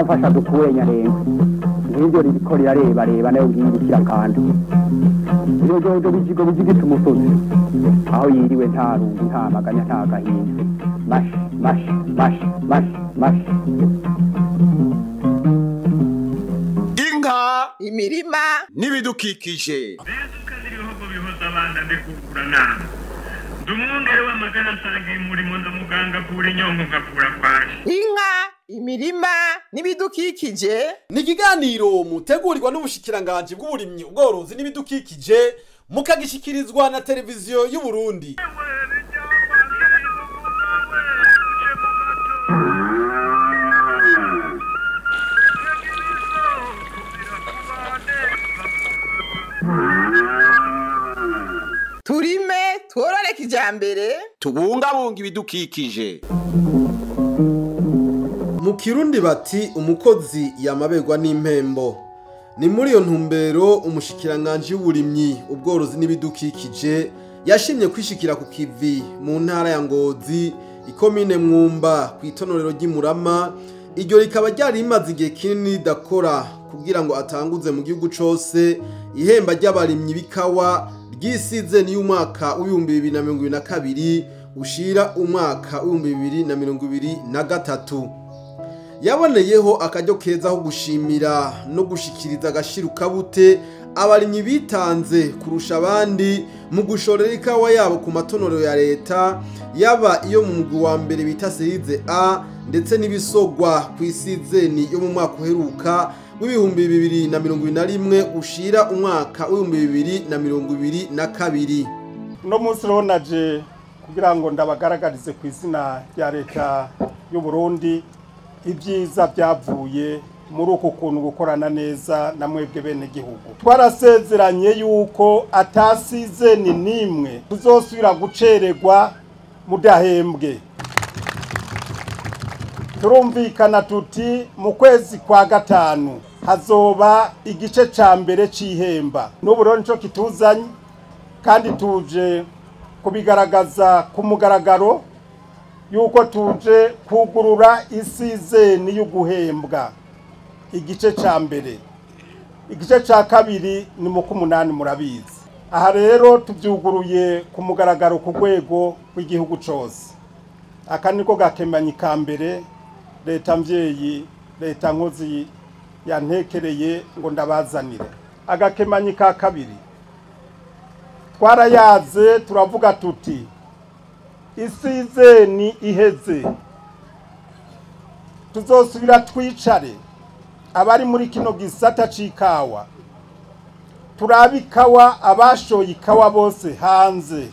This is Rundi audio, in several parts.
Afasha dukure nyarenga ngiryo ririko rirareba reba nayo ngirikira kandi iyo jojo bijigo bijigita umusozi aho yiriwe nta rungu nta maganya nta gahinda mash mash mash mash mash. Inka, imirima n'ibidukikije. Inka, imirima n'ibidukikije ni ikiganiro mutegurirwa n'ubushikiranganje bw'uburimyi, ubworozi n'ibidukikije, mukagishikirizwa na televiziyo y'u Burundi. Turime tworore kijambere, tubungabunga ibidukikije. Mu Kirundi bati umukozi yamabegwa n'impembo. Ni muri iyo ntumbero umushikiranganje w'uburimyi, ubworozi n'ibidukikije yashimye kwishikira ku kivi mu ntara ya Ngozi, ikomine Mwumba, ku itonorero ry'Imurama. Iryo rikaba ryari rimaze igihe kinini ridakora kugira ngo atanguze mu gihugu cose ihemba ry'abarimyi b'ikawa ryisize ni umwaka w'ibihumbi bibiri na mirongo ibiri na kabiri ushira umwaka w'ibihumbi bibiri na mirongo ibiri na gatatu. Yaboneyeho akaryo keza ko gushimira no gushikiriza agashirukabute abarimyi bitanze kurusha abandi mu gushorera ikawa yabo ku matonorero ya leta, yaba iyo mu mugwi wa mbere bita serize A ndetse n'ibisogwa ku isizeni yo mu mwaka uheruka w'ibihumbi bibiri na mirongo ibiri na rimwe ushira umwaka w'ibihumbi bibiri na mirongo ibiri na kabiri. Uno munsi rero naje kugira ngo ndabagaragarize ku izina rya leta y'u Burundi ibyiza byavuye muri uku kuntu gukorana neza na mwebwe bene gihugu. Twarasezeranye yuko atasizeni nimwe tuzosubira gucererwa mudahembwe. Turumvikana tuti mu kwezi kwa gatanu hazoba igice ca mbere c'ihemba. N'ubu rero nico kituzanye kandi tuje kubigaragaza ku mugaragaro yuko tuje kugurura isizeni y'uguhembwa igice ca mbere. Igice ca kabiri ni mu kumunani murabizi. Aha rero tuvyuguruye ku mugaragaro ku rwego rw'igihugu cose. Aka niko gakemanyi ka mbere leta mvyeyi, leta nkozi yantekereye ngo ndabazanire. Agakemanyi ka kabiri twarayaze turavuga tuti isizeni iheze tuzosubira twicare abari muri kino gisata c'ikawa, turabe ikawa abashoye ikawa bose hanze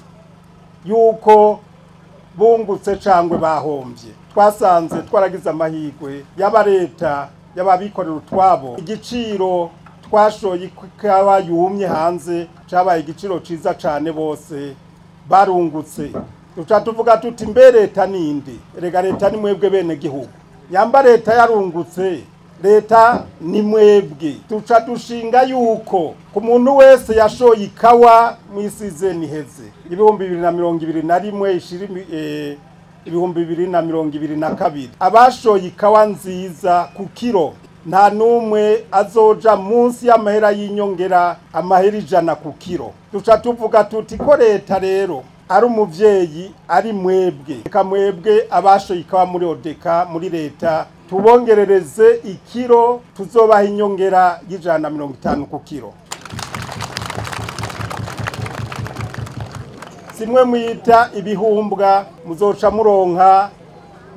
yuko bungutse cangwe bahombye. Twasanze twaragize amahirwe yaba leta y'ababikorera utwabo, igiciro twashoye ikawa yumye hanze cabaye igiciro ciza cane, bose barungutse. Tuca tuvuga tuti mbe leta ninde? Erega leta ni mwebwe bene gihugu. Nyamba leta yarungutse, leta ni mwebwe. Tuca dushinga yuko ku muntu wese yashoye ikawa mu isizeni iheze 2021 ishira 2022, abashoye ikawa nziza ku kiro nta numwe azoja munsi y'amahera y'inyongera, amahera 100 ku kiro. Tuca tuvuga tuti ko leta rero ari umuvyeyi, ari mwebwe. Reka mwebwe abashoye ikawa muri odeka muri leta tubongerereze ikiro, tuzobaha inyongera y'150 ku kiro. Simwe mwita ibihumbwa muzoca muronka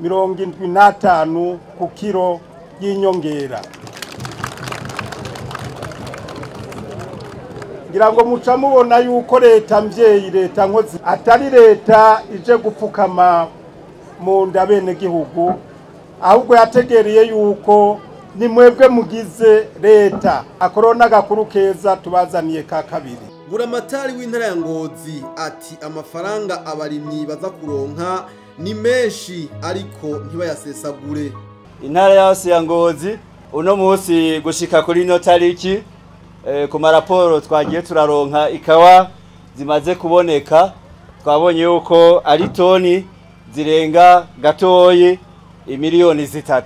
75 ku kiro y'inyongera. Ngira ngo muca mubona yuko leta mvyeyi, leta nkozi atari leta ije gupfukama mu nda bene gihugu, ahubwo yategereye yuko ni mwebwe mugize leta. Akorona gakuru keza tubazaniye ka kabiri. Buramatari w'intara ya Ngozi ati amafaranga abarimyi baza kuronka ni menshi ariko ntibayasesagure. Intara yose ya Ngozi uno munsi gushika kuri ino tariki, ku maraporo twagiye turaronka ikawa zimaze kuboneka, twabonye yuko ari toni zirenga gatoyi imiliyoni 3.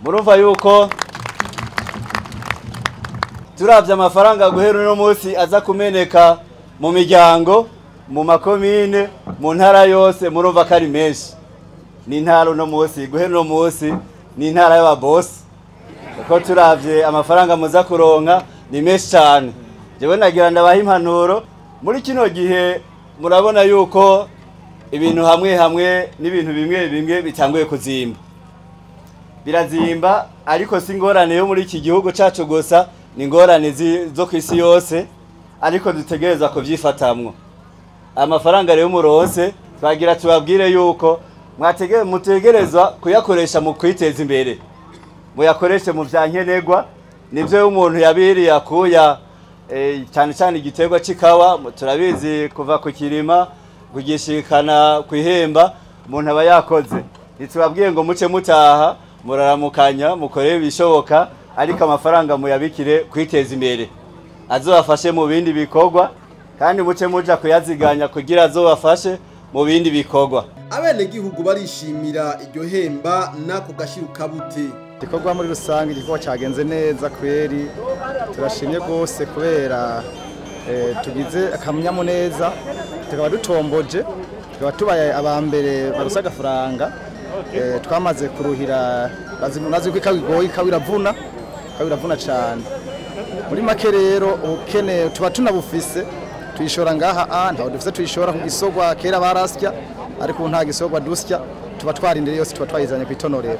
Murumva yuko turavye amafaranga guhera uno munsi aza kumeneka mu miryango, mu makomine, mu ntara yose, murumva ko ari menshi. Ni intara uno munsi, guhera uno munsi ni intara y'ababosi, kuko turavye amafaranga muza kuronka ni menshi cyane. Jewe nagira ndabaha impanuro muri kino gihe. Murabona yuko ibintu hamwe hamwe n'ibintu bimwe bimwe bitanguye kuzimba, birazimba, ariko si ingorane yo muri iki gihugu cacu gusa, ni ingorane zo kw'isi yose, ariko dutegereza kuvyifatamwo. Amafaranga rero muronse, twagira tubabwire yuko mutegerezwa kuyakoresha mu kwiteza imbere, muyakoreshe mu vya nkenerwa. Nivyo umuntu yabiriye akuya, cyane cyane igiterwa c'ikawa, turabizi kuva ku kirima kugishikana kwihemba umuntu aba yakoze. Ntitubabwiye ngo muce mutaha, muraramukanya mukore ibishoboka, ariko amafaranga muyabikire kwiteza imbere, azobafashe mu bindi bikorwa, kandi muce muja kuyaziganya kugira azobafashe mu bindi bikorwa. Abenegihugu barishimira iryo hemba nako gashirukabute. Igikorwa muri rusange igikorwa cyagenze neza kweri, turashimye rwose kubera tugize akanyamuneza, tukaba dutomboje, tukaba tubaye aba mbere barusa agafaranga. Twamaze kuruhira, bazi ko ikawa igoye, ikawa iravuna, ikawa iravuna cyane. Muri make rero ubukene tuba tunabufise, tuyishora ngaha, ntaho dufise tuyishora ku gisogwa. Kera barasya, ariko ubu nta gisogwa dusya, tuba twarindiriye yose, tuba twayizanye kwitonorera.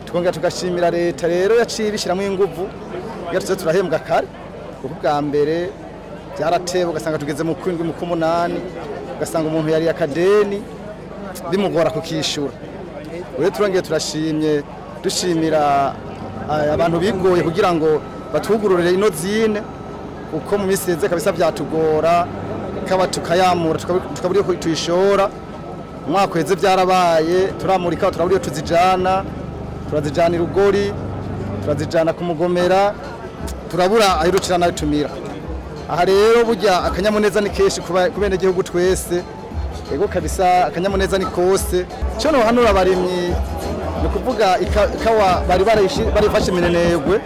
Tukongera tugashimira leta rero yaciye ibishyiramo inguvu, iyo tuze turahembwa kare, kuko ubwa mbere byarateba, ugasanga tugeze mu kwindwi, mu kumunani, ugasanga umuntu yari akadeni bimugora kukishura. Rero turongeye turashimye, dushimira abantu bigoye kugira ngo batwugururire ino zine, kuko mu minsi iheze kabisa byatugora, kaba tukayamura tukabura iyo tuyishora. Umwaka uheze byarabaye, turamurika turabura iyo tuzijana, turazijana irugori, turazijana ku Mugomera, turabura aho rucira nayo tumira. Aha rero burya akanyamuneza ni kenshi ku benegihugu twese, ego kabisa akanyamuneza ni kose. Cyo no hanura abarimyi ni ukuvuga ikawa bari barifashe iminenegwe,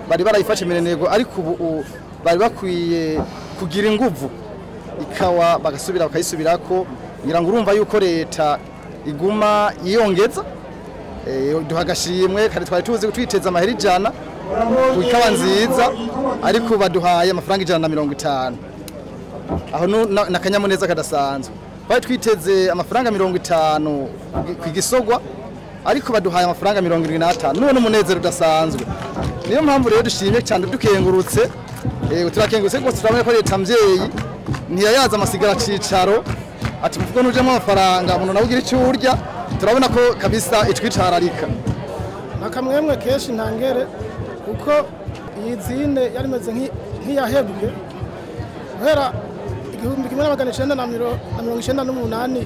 bari barayifashe iminenegwe, ariko ubu bari bakwiye kugira inguvu ikawa bagasubira bakayisubirako. Ngira ngo urumva yuko leta iguma yiyongeza, duha agashimwe kare twari tuzi twiteza amahera 100 ku ikawa nziza, ariko baduhaye amafaranga 150. Aho n'akanyamuneza kadasanzwe. Bari twiteze amafaranga 50 ku gisogwa, ariko baduhaye amafaranga 75. None umunezero udasanzwe. Niyo mpamvu rero dushimye cyane, dukengurutse, turakengurutse rwose. Turabona ko leta mvyeyi ntiyayaza amasigara cicaro ati muvugo nujemo amafaranga umuntu nawe ugira icyo urya. Turabona ko kabisa itwicararika. Akamwemwe kenshi ntangere, kuko iyi zine yari imeze nk'iyahebwe guhera 1998,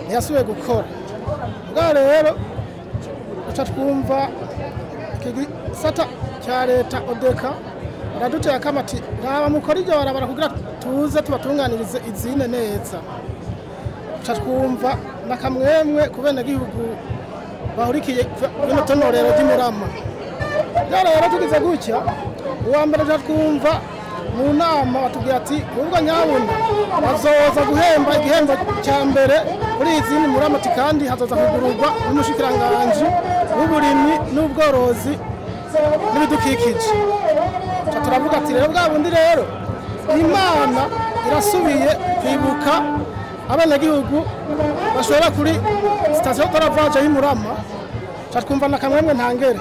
ntiyasubiye gukora. Ubwo rero duca twumva igisata cya leta odeka baraduteye akamati, raba mukora iryo barabara kugira tuze tubatunganirize izine neza. Duca twumva nakamwemwe ku benegihugu bahurikiye rino tonorero ry'Imurama. Rero tugize gutya, uwa mbere duca twumva mu nama batubwira ati ubwo nyabuna bazoza guhemba igihembo cya mbere kuri izindi Murama, ati kandi hazoza kugururwa n'umushikiranganji w'uburimyi n'ubworozi n'ibidukikije. Turavuga ati rero bwa bundi rero Imana irasubiye kwibuka abenegihugu bashora kuri sitasiyo Toravaje y'Imurama. Twumva na kamwemwe ntangere,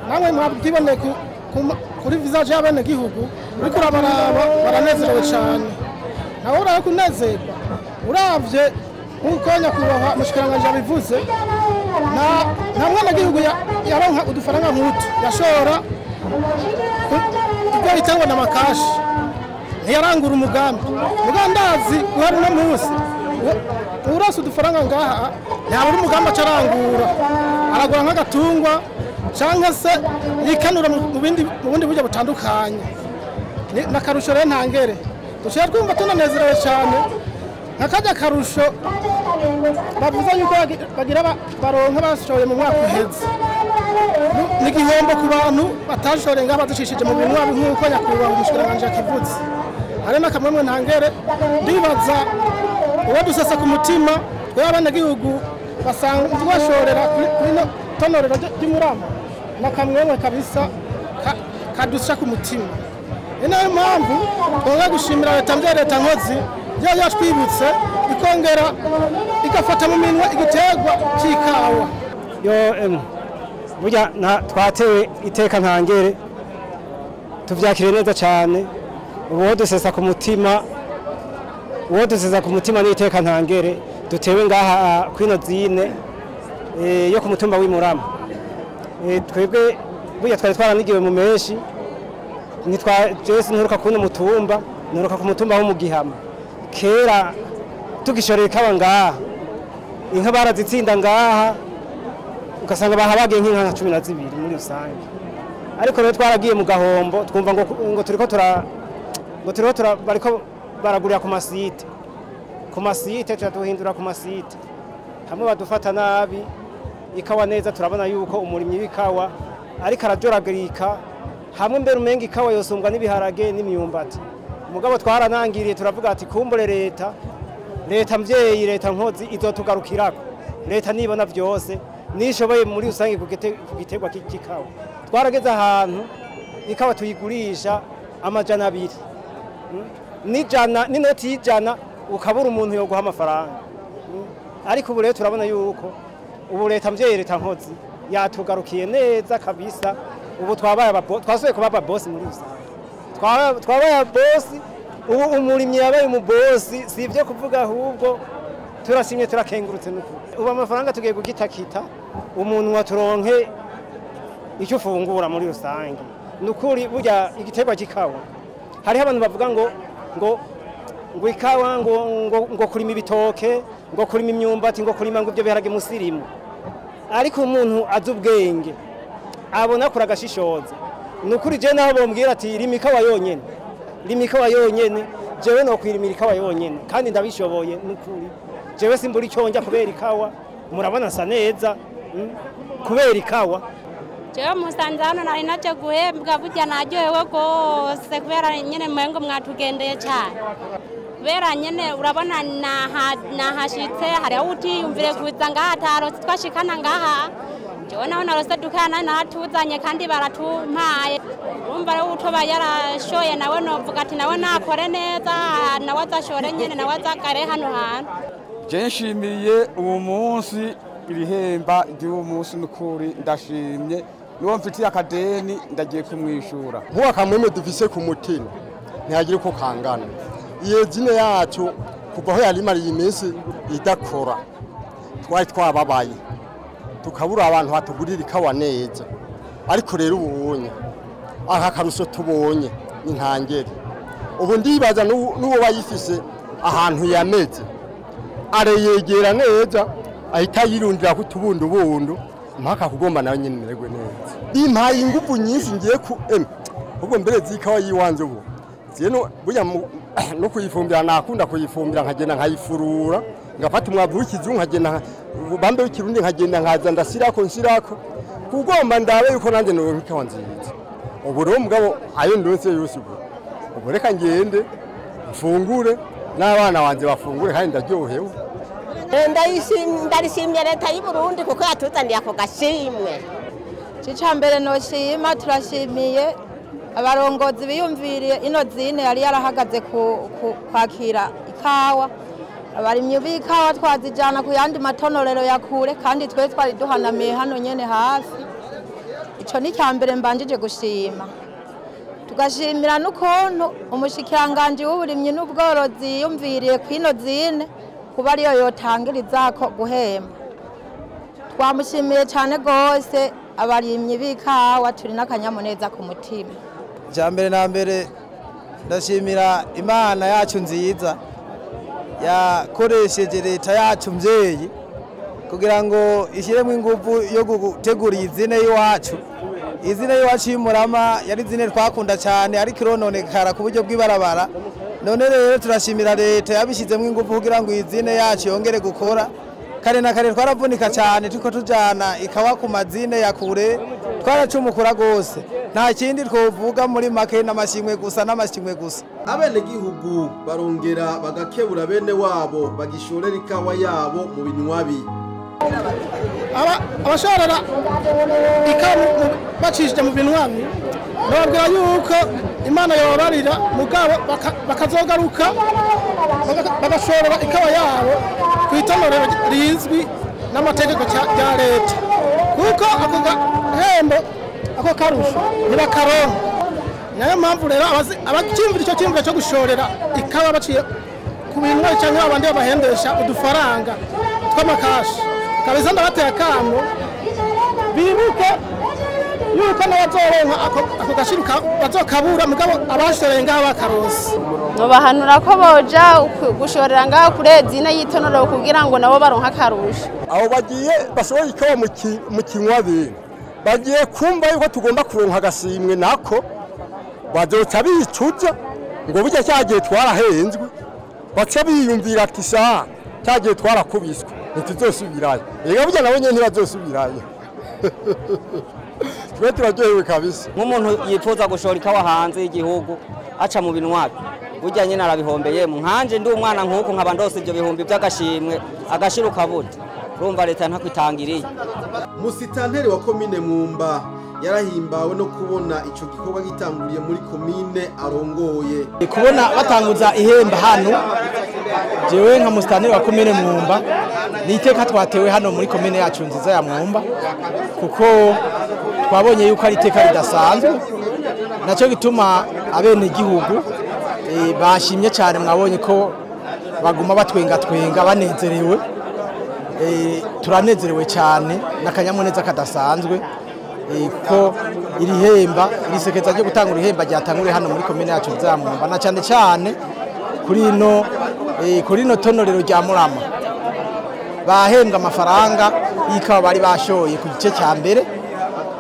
namwe mwabwibone kuri visage y'abenegihugu, uriko urabaraba baranezerewe cyane. Nawe uraye kunezerwa uravye nkuko nyakubahwa umushikiranganji yabivuze, nta mwenegihugu yaronka udufaranga nk'utu yashora ibyo bitangwa n'amakashi, ntiyarangura umugambi. Mugandazi guhera uno munsi urose udufaranga ngaha ntabura umugambi acarangura, aragura nk'agatungwa cyangwa se yikanura mu bundi buryo butandukanye. N'akarusho rero ntangere, duciye twumva tunanezerewe cyane. Nk'akarya karusho bavuze yuko bagira baronka bashoye mu mwaka uheze, ni igihombo ku bantu batashoreye ngaha baducishije mu bintu nk'uko nyakubahwa umushikiranganji yakivuze. Hari n'akamwemwe ntangere, ndibaza uwo dusesa ku mutima twebwe abanyagihugu basanzwe bashorera kuri ino tonorero ry'Imurama, n'akamwemwe kabisa kadusha ku mutima. Ni nayo mpamvu twongera gushimira leta mvyeyi, leta nkozi yo yatwibutse ikongera igafata mu minwe igiterwa c'ikawa. Yo burya twatewe iteka ntangere, tuvyakire neza cane. Uwo dusesa ku mutima, uwo dusesa ku mutima ni iteka ntangere dutewe ngaha kwino zine yo ku mutumba w'Imurama. Twebwe burya twari twaranigiwe mu menshi, nitwa Jesse nturuka kuno mutumba, nturuka ku mutumba wo mu Gihama. Kera tugishoreye ikawa ngaha, inka barazitsinda ngaha, ugasanga bahabagiye nk'inka 12 muri rusange. Ariko rero twaragiye mu gahombo, twumva ngo turiko tura bariko baragurira ku masite, ku masite tuduhindura ku masite, hamwe badufata nabi. Ikawa neza turabona yuko umurimyi w'ikawa ariko arajoragirika, hamwe mbere umenga ikawa yosumbwa n'ibiharage n'imyumbati. Mugabo twaranangiriye turavuga ati kumbure leta, leta mvyeyi, leta nkozi izotugarukirako, leta nibona vyose nishoboye muri rusange ku giterwa c'ikawa. Twarageze ahantu ikawa tuyigurisha 200 n'ijana n'inoti y'ijana, ukabura umuntu yo guha amafaranga. Ariko ubu rero turabona yuko ubu leta mvyeyi, leta nkozi yatugarukiye neza kabisa. Ubu twabaye twasubiye kuba ababosi muri rusange, twabaye ababosi. Ubu umurimyi yabaye umubosi, si ibyo kuvuga, ahubwo turashimye turakengurutse n'ukuri. Ubu amafaranga tugiye kugitakita umuntu waturonke icyo ufungura muri rusange. Nukuri burya igiterwa c'ikawa, hariho abantu bavuga ngo ngo ngo ikawa ngo ngo ngo kurima ibitoke, ngo kurima imyumbati, ngo kurima ngo ibyo biharage musirimu. Ariko umuntu azi ubwenge abona kura agashishoza. Nukuri je naho bombwira ati rima ikawa yonyene, rima ikawa yonyene, jewe no kwirimira ikawa yonyene kandi ndabishoboye. Nukuri jewe simbura icyo njya kubera ikawa, murabona nsa neza kubera ikawa. Jewe musanze hano nari naje guhembwa, burya naryohewe rwose kubera nyene mwengo mwatugendeye cyane. Kubera nyene urabona nahashitse, hariho utiyumvire kuza ngaha atarose twashikana ngaha. Jewe naho narose dukana naratuzanye kandi baratumpaye. Urumva rero utoba yarashoye nawe novuga ati nawe nakore neza, nawe azashore nyene, nawe azagare hano hantu. Je nshimiye uwo munsi, irihemba ry'uwo munsi n'ukuri ndashimye. Nuwo mfitiye akadeni ndagiye kumwishura. Nkuwa kamwemwe dufise ku mutima ntihagira uko kangana. Iyo zine yacu kuva aho yarimariye iminsi idakora, twari twababaye tukabura abantu batugurira ikawa neza. Ariko rero ubonye aka karuso tubonye ni ntangere. Ubu ndibaza n'uwo bayifise ahantu yameze areyegera neza, ahita yirundira ku tubundu bundu mpaka kugomba nawe nyene mererwe neza. Bimpaye ingufu nyinshi ngiye ku ubwo mbere zikawa yiwanze ubu zeno burya no kuyifumbira nakunda kuyifumbira, nkagenda nkayifurura, ngafata umwavu w'ikizungu nkagenda bambe w'ikirundi nkagenda nkaza ndasirako nsirako kugomba ndabe yuko nanjye noronka ikawa nziza. Ubu rero mugabo ayo ndonse yose ubu reka ngende mfungure n'abana banje bafungure kandi ndaryohewe. Ndarishimye leta y'u Burundi kuko yatuzaniye ako gashimwe. Icambere noshima, turashimiye abarongozi biyumviriye ino zine yari yarahagaze kwakira ikawa. Abarimyi b'ikawa twazijana ku yandi matonorero ya kure, kandi twe twari duhanamiye hano nyene hafi. Ico ni cyambere mbanjije gushima. Tugashimira n'ukuntu umushikiranganji w'uburimyi n'ubworozi yiyumviriye kwino zine kuba ariyo yotangirizako guhemba. Twamushimiye cyane gose. Abarimyi b'ikawa turi n'akanyamuneza ku mutima. Icambere na mbere ndashimira Imana yacu nziza yakoresheje leta yacu mvyeyi kugira ngo ishyiremo ingufu yo gutegura izine y'iwacu. Izine y'iwacu y'Imurama yari izine twakunda cyane, ariko irononekara ku buryo bw'ibarabara None rero turashimira leta yabishyizemo ingufu kugira ngo izine yacu yongere gukora. Kare na kare twaravunika cyane tuko tujana ikawa ku mazine ya kure, twaracumukura gose. Nta kindi twovuga muri make, n'amashimwe gusa, n'amashimwe gusa. Abenegihugu barongera bagakebura bene wabo bagishorera ikawa yabo mu binywabi. Abashorera ikawa bacishije mu binywabi bababwira yuko Imana yobarira, mugabo bakazogaruka bagashorera ikawa yabo ku itonorero rizwi n'amategeko ya leta, kuko ako gahembo ako karusho ntibakaronka. Nayo mpamvu rero abakimvira icyo cyimviro cyo gushorera ikawa baciye ku bintu cyangwa abandi babahendesha udufaranga tw'amakashi kabisa, ndabateye akamo bibuke yuko n'abazoronka ako gashiruka bazokabura, mugabo abashoreye ngaho bakaronse. Bahanura ko boja gushorera ngaho kuri ezine y'itonoro kugira ngo nabo baronke akarusho. Abo bagiye bashoboye ikawa mu kinywabi bagiye kumva yuko tugomba kuronka agashimwe, nako bazoca bicuza ngo burya cyagiye twarahenzwe, baca biyumvira ati sa cyagiye twarakubiswe ntituzosubirayo. Ega burya nabo nyene ntibazosubirayo. Twe turaryohewe kabisa. Nk'umuntu yifuza gushora ikawa hanze y'igihugu aca mu binwabi, burya nyine arabihombeye. Nkanje ndi umwana nk'uku nkaba ndose ibyo bihumbi by'agashimwe agashiruka buti, urumva leta ntakwitangiriye. Musitanteri wa komine Mwumba yarahimbawe no kubona ico gikorwa gitanguriye muri komine arongoye. Kubona batanguza ihemba hano, jewe nka musitanteri wa komine Mwumba ni iteka twatewe hano muri komine yacu nziza ya Mwumba, kuko twabonye yuko ari iteka ridasanzwe. Nacyo gituma abene gihugu bashimye cyane, mwabonye ko baguma batwenga twenga banezerewe. Turanezerewe cyane n'akanyamuneza kadasanzwe, kuko iri hemba irisekeza ryo gutanga uruhemba ryatanguriye hano muri komine yacu nziza ya Mwumba, na cyane cyane kuri ino tonorero rya Murama. Bahembwa amafaranga y'ikawa bari bashoye ku gice cya mbere,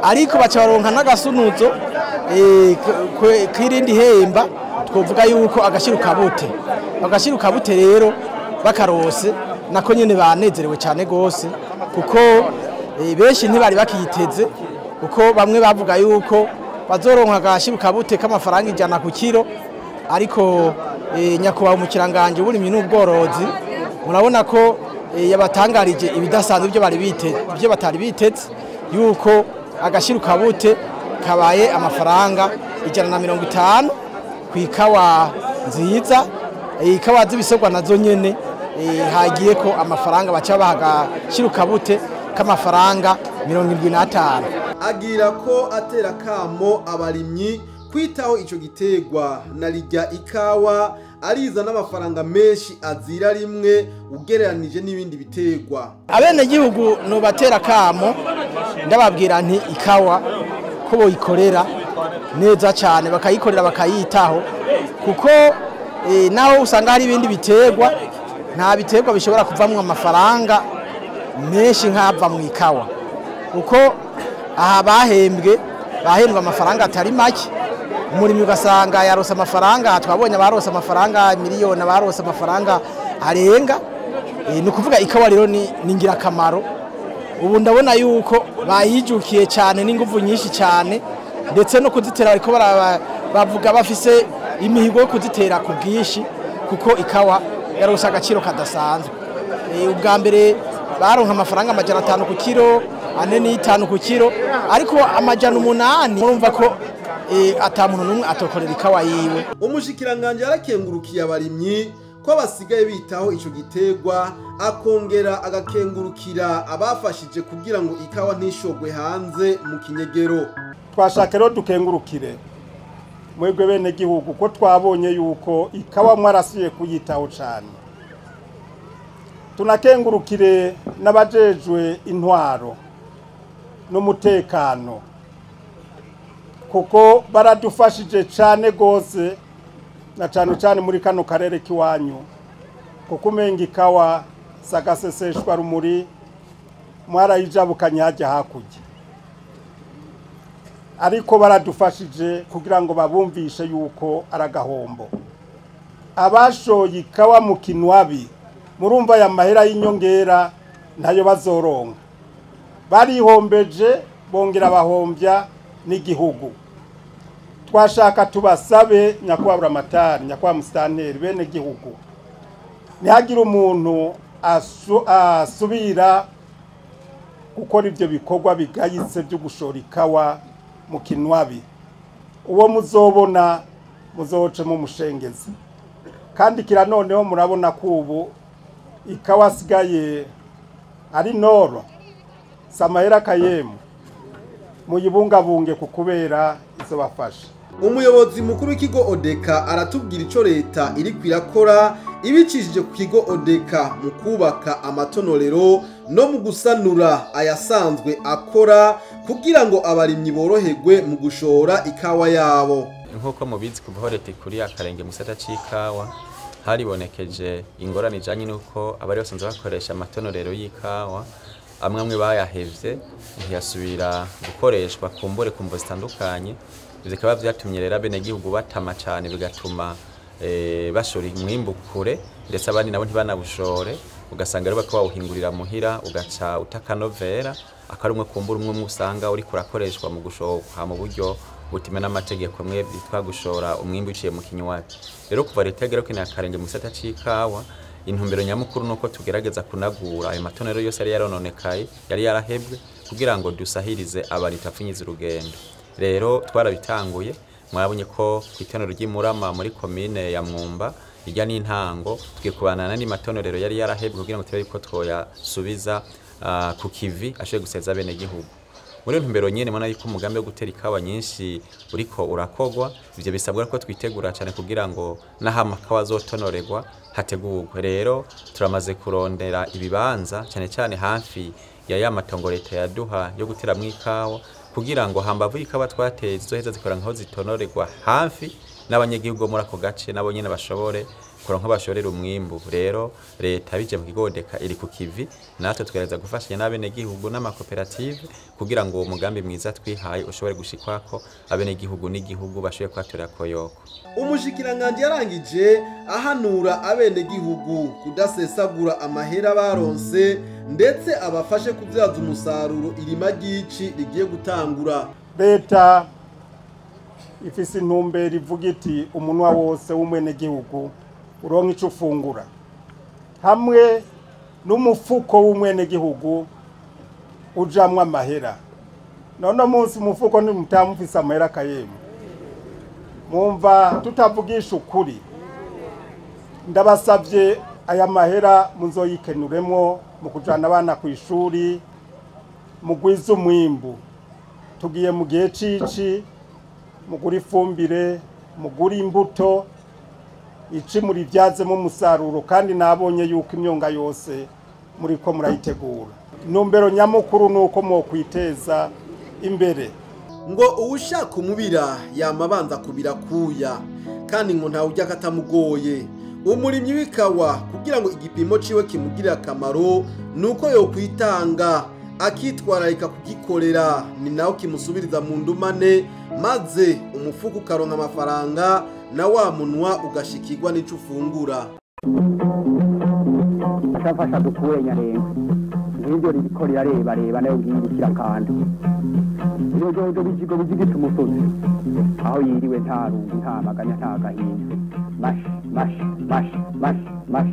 ariko baca baronka n'agasunuzo k'irindi hemba, twovuga yuko agashiruka bute rero bakarose nako nyene banezerewe cyane gose, kuko benshi ntibari bakiyiteze, kuko bamwe bavuga yuko bazoronka agashiruka bute k'amafaranga 100 ku kiro, ariko nyakubahwa umukiranganje w'uburimyi n'ubworozi murabona ko yabatangarije ibidasanzwe ibyo bari biteze, ibyo batari biteze, yuko agashiruka bute kabaye amafaranga 150 ku ikawa nziza. Ikawa z'ibisogwa nazo nyene hagiye ko amafaranga baca bahagashiruka bute k'amafaranga 75. Agira ko atera kamo abarimyi kwitaho ico gitegwa na rijya ikawa ariza n'amafaranga menshi azira rimwe ugereranije n'ibindi bitegwa. Abene gihugu no batera kamo ndababwira nti ikawa ko boyikorera neza cyane, bakayikorera bakayitaho, kuko naho usanga hari ibindi bitegwa, nta bitegwa bishobora kuvamwo amafaranga menshi nk'ava mu ikawa, kuko aha bahembwe amafaranga atari make. Umurimi ugasanga yarose amafaranga, twabonye abarose amafaranga miliyoni, abarose amafaranga arenga. Ni ukuvuga ikawa rero ni ingirakamaro. Ubu ndabona yuko bayijukiye cyane n'inguvu nyinshi cyane, ndetse no kuzitera bariko bavuga bafise imihigo yo kuzitera ku bwinshi, kuko ikawa yarose agaciro kadasanzwe. Ubwa mbere baronka amafaranga 500 ku kiro, 4.5 ku kiro, ariko 800 murumva ko ata muntu n'umwe atokorera ikawa yiwe. Umushikiranganje yarakengurukiye abarimyi ko basigaye bitaho ico gitegwa, akongera agakengurukira abafashije kugira ngo ikawa ntishogwe hanze mu kinyegero. Twashaka rero dukengurukire mwebwe bene gihugu ko twabonye yuko ikawa mwarasiye kuyitaho cyane. Tunakengurukire n'abajejwe intwaro n'umutekano, kuko baradufashije cyane gose, na cyane cyane muri kano karere kiwanyu, kuko umenga ikawa sagaseseshwa rumuri mwarayijabukanye hajya hakurya, ariko baradufashije kugira ngo babumvishe yuko aragahombo. Abashoye ikawa mu kinwabi murumva aya mahera y'inyongera ntayo bazoronka, barihombeje bongera bahombya n'igihugu. Twashaka tubasabe nyakubahwa Buramatari, nyakubahwa Musitanteri, bene gihugu, ntihagire umuntu asubira gukora ibyo bikorwa bigayitse byo gushora ikawa mu kinwabi. Uwo muzobona muzoce mu mushengezi. Kandi kira noneho murabona ko ubu ikawa asigaye ari noro samahera kayemu, muyibungabunge kukubera izobafasha. Umuyobozi mukuru w'ikigo Odeka aratubwira ico leta iri kwirakora ibicishije ku kigo Odeka mu kubaka amatonorero no mu gusanura ayasanzwe akora kugira ngo abarimyi boroherwe mu gushora ikawa yabo. Nkuko mubizi, kuva leta ikuriye akarenge mu gisata c'ikawa haribonekeje ingorane ijanye n'uko abari basanzwe bakoresha amatonorero y'ikawa amwe amwe bayahevye ntiyasubira gukoreshwa kumbure ku mvo zitandukanye. Ivyo bikaba vyatumye rero abenegihugu batama cane, bigatuma bashora umwimbu kure, ndetse abandi nabo ntibanawushore, ugasanga rero bariko bawuhingurira muhira ugaca utakanovera, akari umwe kumbura umwe usanga uriko urakoreshwa mu gushoka mu buryo butemewe n'amategeko, mwe bitwa gushora umwimbu uciye mu kinywabi. Rero kuva leta yagera kino akarenge mu gisata c'ikawa, intumbero nyamukuru nuko tugerageza kunagura ayo matonero yose yari yarononekaye, yari yarahebwe, kugira ngo dusahirize abarimyi tupfunyize urugendo. Rero twarabitanguye, mwabonye ko kw'itonero ry'Imurama muri komine ya Mwumba irya n'intango tugiye kubana n'andi matonorero yari yarahebwe kugira ngo turebe yuko twoyasubiza ku kivi ashoboye guseza abenegihugu. Muri iyo ntumbero nyene mubona yuko umugambi wo gutera ikawa nyinshi uriko urakogwa, ivyo bisabwa ko twitegura cane kugira ngo n'aho amakawa azotonorerwa hategurwe. Rero turamaze kurondera ibibanza cane cane hafi ya matongo leta yaduha yo guteramwo ikawa, kugira ngo hambavu y'ikawa twateye zizoheza zikora nkaho zitonorerwa hafi n'abanyagihugu bo muri ako gace nabo nyene bashobore kuronka bashorera umwimbu. Rero leta bije mu kigo Odeka iri ku kivi, natwe tugerageza gufashanya n'abenegihugu n'amakoperative kugira ngo uwo mugambi mwiza twihaye ushobore gushikwako, abenegihugu n'igihugu bashobore kuhatorera koyoko. Umushikiranganji yarangije ahanura abenegihugu kudasesagura amahera baronse, ndetse abafashe kubyaza umusaruro irima ry'ici rigiye gutangura. Leta ifise intumbero ivuga iti umunwa wose w'umwenegihugu uronka ico ufungura, hamwe n'umufuko w'umwenegihugu ujamwo amahera. None munsi umufuko ni mutamufise amahera kayemu, mwumva tutavugisha ukuri. Ndabasavye aya mahera muzoyikenuremwo mu kujana abana ku ishuri, mugwize umwimbu. Tugiye mu gihe cici, mugura ifumbire, mugura imbuto, ici murivyazemo umusaruro, kandi nabonye yuko imyonga yose muriko murayitegura. Intumbero nyamukuru nuko mwokwiteza imbere. Ngo uwushaka umubira yama abanza kubira kuya, kandi ngo ntawe ujya katamugoye. Umurimyi w'ikawa kugira ngo igipimo ciwe kimugirire akamaro nuko yokwitanga akitwararika kugikorera, ni naho kimusubiriza mu ndumane, maze umufuko ukaronka amafaranga na wa munwa ugashikirwa n'ico ufungura. Fasha dukure nyarenga ngibyo ririko rirarebareba nayo ngiye kirakanda iyo bijigo bijigita umusozi aho yiriwe nta rungu nta maganya nta gahinda. Mash mash mash mash mash.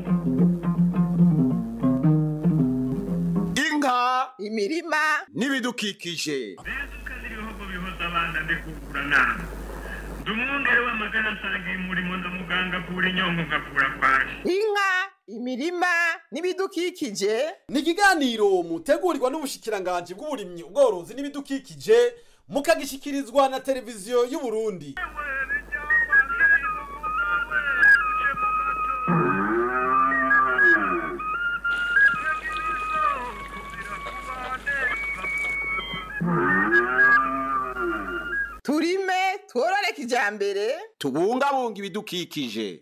Inka, imirima n'ibidukikije. Inka, imirima n'ibidukikije. Ni ikiganiro mutegurirwa n'ubushikiranganje bw'uburimyi, ubworozi n'ibidukikije, mukagishikirizwa na televiziyo y'u Burundi. Turime tworore kijambere, tubungabunga ibidukikije.